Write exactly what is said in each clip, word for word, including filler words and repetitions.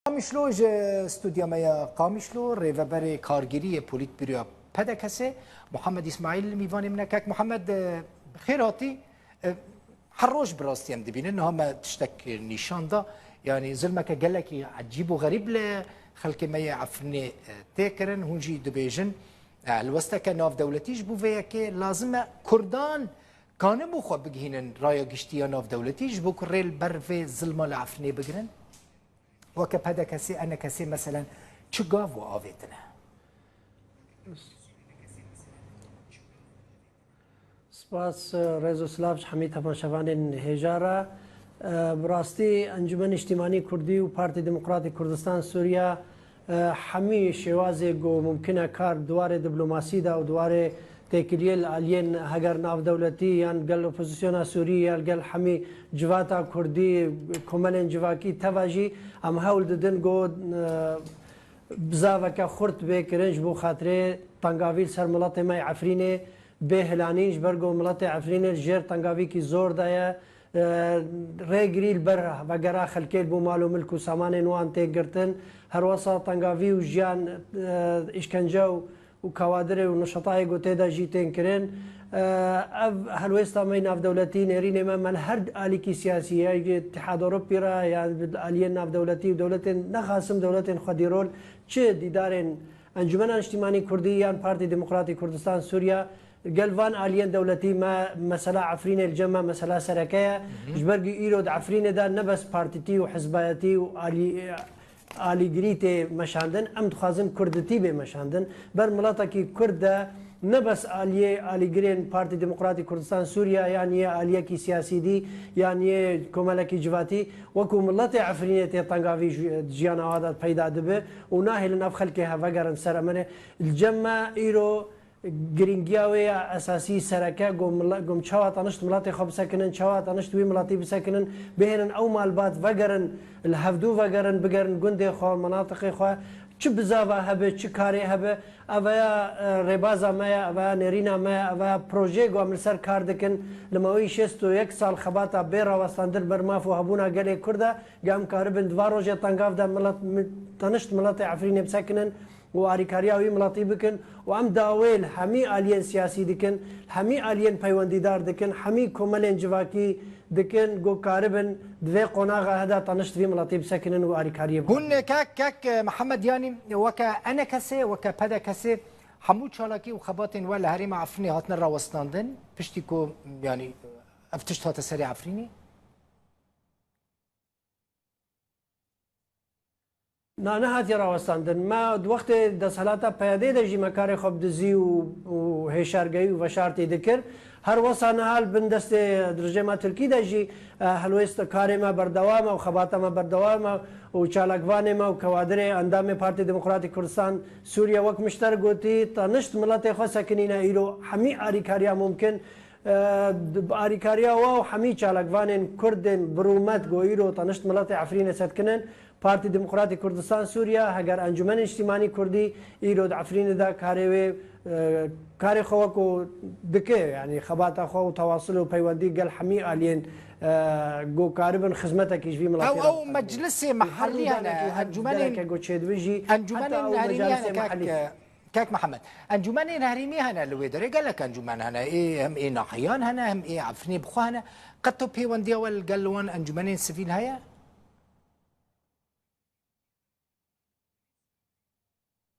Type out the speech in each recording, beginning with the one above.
Qamişlo, ji stûdya me ya Qamişlo, rêveberê kargêrî yê Polîtbîroya P D K S'ê, Muhammed Îsmaîl, mîvanê min e. Kek Muhammed, e, bi xêr hatî. E, her roj bi rastî em dibînin, niha me tiştek nîşan da. Yanî zilmeke gelekî ecîb û xerîb li xelkê me yê Efrînê, e, tê kirin. Hûn jî dibêjin, e, helwesteke navdewletî ji bo vê yekê lazim e. Kurdan kanibû xwe bigihînin raya giştî ya navdewletî ji bo ku rê li ber vê zilma li Efrînê bigirin? Weke P D K S'ê, E N K S'ê meselen çi gav û avêtine? Spas, rêz û silav ji hemî temaşevanên hêja re. E, bi rastî Encûmenê Niştîmanî Kurdî û Partî Demokratî Kurdistan Sûriya, e, hemî şêwazê ku mumkin e kar di warê diplomasî de û di warê têkiliyê li aliyên heger navdewletî yan gel opozisyona Sûrî ya gel hemî civata Kurdî, komelên civakî teva jî em hewl didin ku, e, bizaveke xurt bê kirin ji bo xatirê tengavî li ser miletê me yê Efrînê bê hilanîn, ji ber ku miletê Efrînê li jêr tengavîkî zor de ye. E, rêgirî li ber vegera xelkê li bo mal û milk û samanên wan tê girtin. Her wesa tengavî û jiyan, e, îşkence û, û kawadirê û nişetayê ku tê de jî tên kirin. E, ev helwêsta me yê navdewletî, nêrînê me, me li her alîkî siyasî, ya Îtîhad Ewropî re, ya aliyên navdewletî û dewletên, nexasim dewletên xwedîrol, çi dîdarên Encûmena Niştîmanî Kurdî yan Partî Demokratî Kurdistan Sûriya, gel van aliyên dewletî me mesela Efrînê li cem me mesela sereke ye. Ji ber ku îro di Efrînê de ne bes partîtî û hizbayetî û alî-, alîgirî tê meşandin, em dixwazin kurditî bê meşandin. Ber miletekî kurd de ne bes aliyê alîgirên Partî Demokratî Kurdistan Sûriya yan yê aliyekî siyasî dî yan yê komelekî civatî, wekû miletê Efrînê tê tengavî ji-, jiyana wan de peyda dibe û nahêlin ev xelkê hev vegerin ser emenê. Li cem me îro girîngiya wê ya esasî sereke, gom mile-, gom çawa tanişt miletê xwe bisekinin, çawa tanişt wî miletî bisekinin, bihêlin ew malbat vegerin, li hevdû vegerin, bigerin gundê xwe, menatiqê xwe, çi bizava hebe, çi karê hebe, ev ya, e, rêbaza me ye, ev ya nêrîna me ye, ev ya projeyê ku em li ser kar dikin, li mawî şêst û yek sal xebata bê rawestandin ber maf û hebûna gelê Kurd e, ku em karibin di va rojê tengav de milet, mi-, tanişt miletê Efrînê bisekinin, û alîkariya wî miletî bikin û em dawê li hemî aliyên siyasî dikin, li hemî aliyên peywendîdar dikin, hemî komelên civakî dikin, ku karibin di vê qonaxa he de tanişt vî miletî bisekinin û alîkariyê bikin. Hûn kek, kek, e, Mihemed, yanî weke E N K S'ê, weke P D K S'ê hemû çalakî û xebatên we li herêma Efrînê hatine rawestandin, piştî ku, yanî, ev tişt hate serê Efrînê? Na, nehatiye rawestandin. Me di wextê desthilata P Y D'ê de jî me karê xwe bi dizî û, û hêşargeyî û veşartî dikir. Her wesa niha li bin destê rejêma Tirkî de jî, e, helwêst karê me berdewam e û xebata me berdewam e û çalakvanê me û kewadirê endamê Partî Demokratîk Kurdistan Sûriye wek min ji te re gotî, tanişt miletê xwe sekinîne îro hemî arîkariya mumkin. E, bi arîkariya we û hemî çalakvanên Kurdên bi rûmet ku îro tanişt miletê Efrînê sedikinin, Partî Demokratîk Kurdistan Sûriye, heger Encûmenê Niştîmanî Kurdî îro di Efrînê de karê wê, e, karê xwe weko dike, yanî xebata xwe û tewasil û peywendî gel hemî aliyên, e, ku karibin xizmetekî ji vî miletê Ew, re ew bikevin. Meclisê Û her mehellî hene, rûdanekî, her encûmenên, dereke ku çêdibe jî, encûmenên heta ew herêmî mecalisê hene, kek, mehellî. Kek Mihemed, encûmenên herêmî hene li wê derê, gelek encûmen hene. Ê, hem ê nahiyan hene, hem ê Efrînê bi xwe hene. Qet tu pêwendiya we li gel wan encûmenên sivîl heye?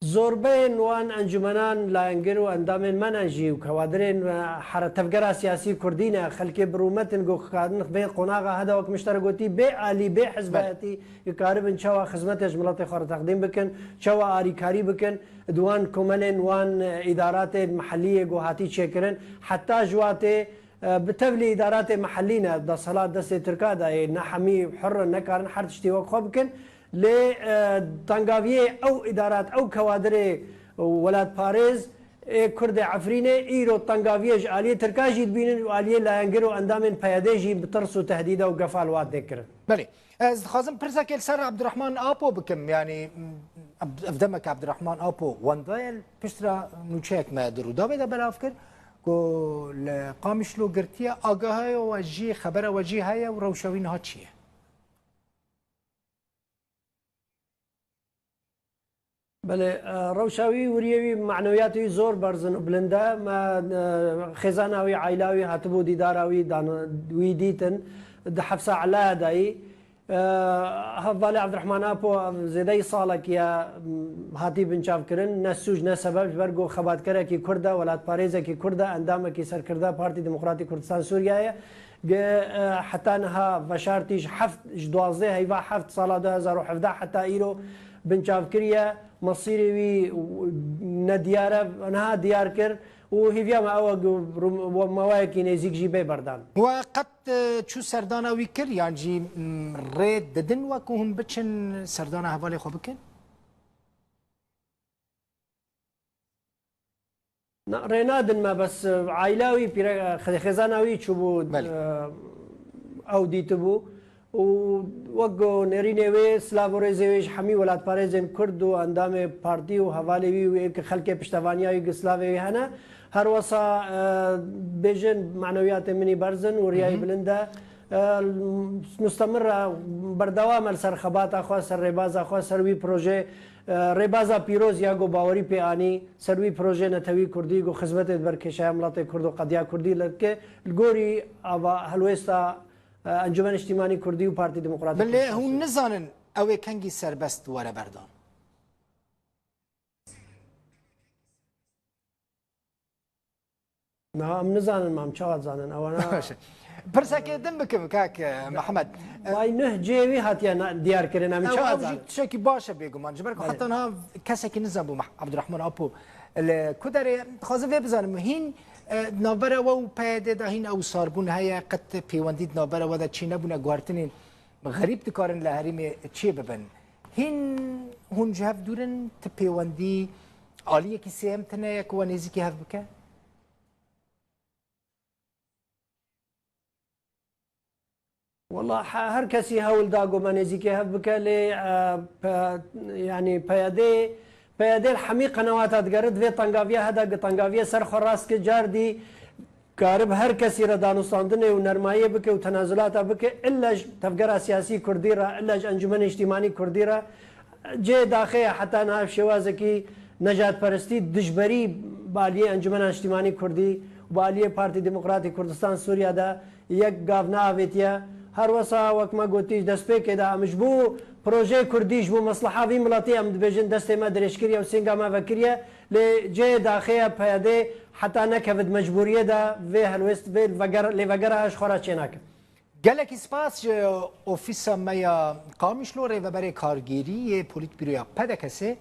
Zorbeyên wan encûmenan layengir û endamên me ne jî û kewadirên, e, here-, tevgera siyasî kurdî ne, xelkê bi rûmet in ku karin vê qonaxa hede wek min ji te re gotî, bê alî, bê Belê. hizbayetî, Ê karibin çawa xizmetê ji miletê xwe re teqdîm bikin, çawa arîkarî bikin, di wan komelên, wan, e, îdaratê mehellî yê ku hatî çêkirin, heta ji watê, e, bi tevlî îdaratê mehellî ne, desthilat destê Tirka de yê, ne hemî hur in, nekarin her tiştî wek xwe bikin. Lê, e, tengaviyê ew îdarat, ew kewadirê welatparêz ê Kurdê Efrînê îro tengaviyê ji aliyê Tirka jî dibînin û aliyê layengir û endamên P Y D jî bi tirs û tehdîda û gefa li wan tê kirin. Belê. Ez dixwazim pirsekê li ser Abdurrahman Apo bikim. Yanî, ev, ev demek Abdurrahman Apo wenda ye, piştre nûçeyek me di Rûdawê de belav kir ku li Qamişlo girtiye. Agahiya we jî, xebera we jî heye û rewşa wî niha çi ye? Belê, e, rewşa wî, wiriyê wî, manewiyatê wî zor berz in û bilind e. Me, e, xêzana wî, aîla wî hatibû dîdara wî, dan wî dîtin. Di hefsa Elaya dayî. E, Hevalê Abdurrahman Apo, ev zêdeyî salekî ye, m, hatî binçavkirin. Ne sûc, ne sebeb, ji ber ku xebatkerekî Kurd e, welatparêzekî Kurd e, endamekî serkirde Partî Demokratîk Kurdistan Sûriye ye. Ge, e, heta niha veşartî ji heft, ji duwazdeh heyva heft sala du hezar û hevdeh heta îro binçav kiriye. Mesîrê wî nediyar e, niha diyar kir û hêviya me ew e ku rum-, we-, mawayekî nêzîk jî bê berdan. We qet, e, çû serdana wî kir, yan jî, m, rê didin we ku hûn biçin serdana hevalê xwe bikin? Na, rê nadin me, bes, e, aîla wî, pîre-, e, xe-, xêzana wî çûbû, Belê. e, ew dîtibû. Û wek ku nêrînê wê, silav û rêzê wê ji hemî welatparêzên Kurd û endamê partî û hevalê wî û ê ki xelkê piştevaniya wî, ki silavê wî hene. Her wesa, e, bêjin, manewiyatê min î berz in û riyayî Hı hı. bilind e. E, mustemir e, berdewam e li ser xebata xwe, ser rêbaza xwe, ser wî proje, e, rêbaza pîroz ya ku bawerî pê anî, ser wî proje netewî kurdî ku xizmetê di ber kêşeya miletê Kurd û qediya Kurdî li ke, li gorî ava helwêsta, e, Encûmen Niştîmanî Kurdî û Partî Demokratîk Belê Kurdistan hûn Sûriyê. Nizanin ew ê kengî serbest were berdan? Na, em nizanin, ma em çawa dizanin? Ewana Baş e. Pirsekê din bikim, kak, e, Mihemed. E, Bay nuh cihê wî hatiye na-, diyar kirin, em ew, çawa ew jî dizanin? Tiştekî baş e bêguman. Ji ber ku Belê. Heta niha kesekî nizanbû Mah-, Abdurrahman Apo li ku derê. Dixwazim vê bizanim. Hîn, e, navbera we û P Y D de hîn ew sarbûn heye, qet pêwendî di navbera we de çênebûne, guhertinên xerîb dikarin li herêmê çêbibin. Hîn hûn ji hev dûr in, ti pêwendî aliyekî sêyem tune ye ku we nêzîkî hev bike? Wela he-, her kesî hewl da ku me nêzîkê hev bike, lê, e, pe-, yanî P Y D, P Y D li hemî qenewata digere, divê tengaviya heda, ku tengaviya ser xwe rast ke, car dî karib her kesî re danûstandinê û nermayiyê bike û tenazulata bike, ille ji tevgera siyasî kurdî re, ille ji Encûmenê Niştîmanî Kurdî re. Cihê daxê ye heta niha bi şêwazekî nejadperestî, dijberî bi aliyê Encûmena Niştîmanî Kurdî û bi aliyê Partî Demokratîk Kurdistan Sûriye de yek gav neavêtiye. Her wesa wek me gotî, ji destpêkê de em ji bo projeyê kurdî, ji bo mesleha vî miletî, em dibêjin destê me dirêj kiriye û sênga me vekiriye. Lê cihê daxê ye P Y D heta nekeve di mecbûriyê de vê helwêst, vê veger-, lêvegera ji xwe re çênake. Gelekî spas ji ofîsa me ya Qamişlo, rêveberê kargêrî yê Polîtbîroya P D K S'ê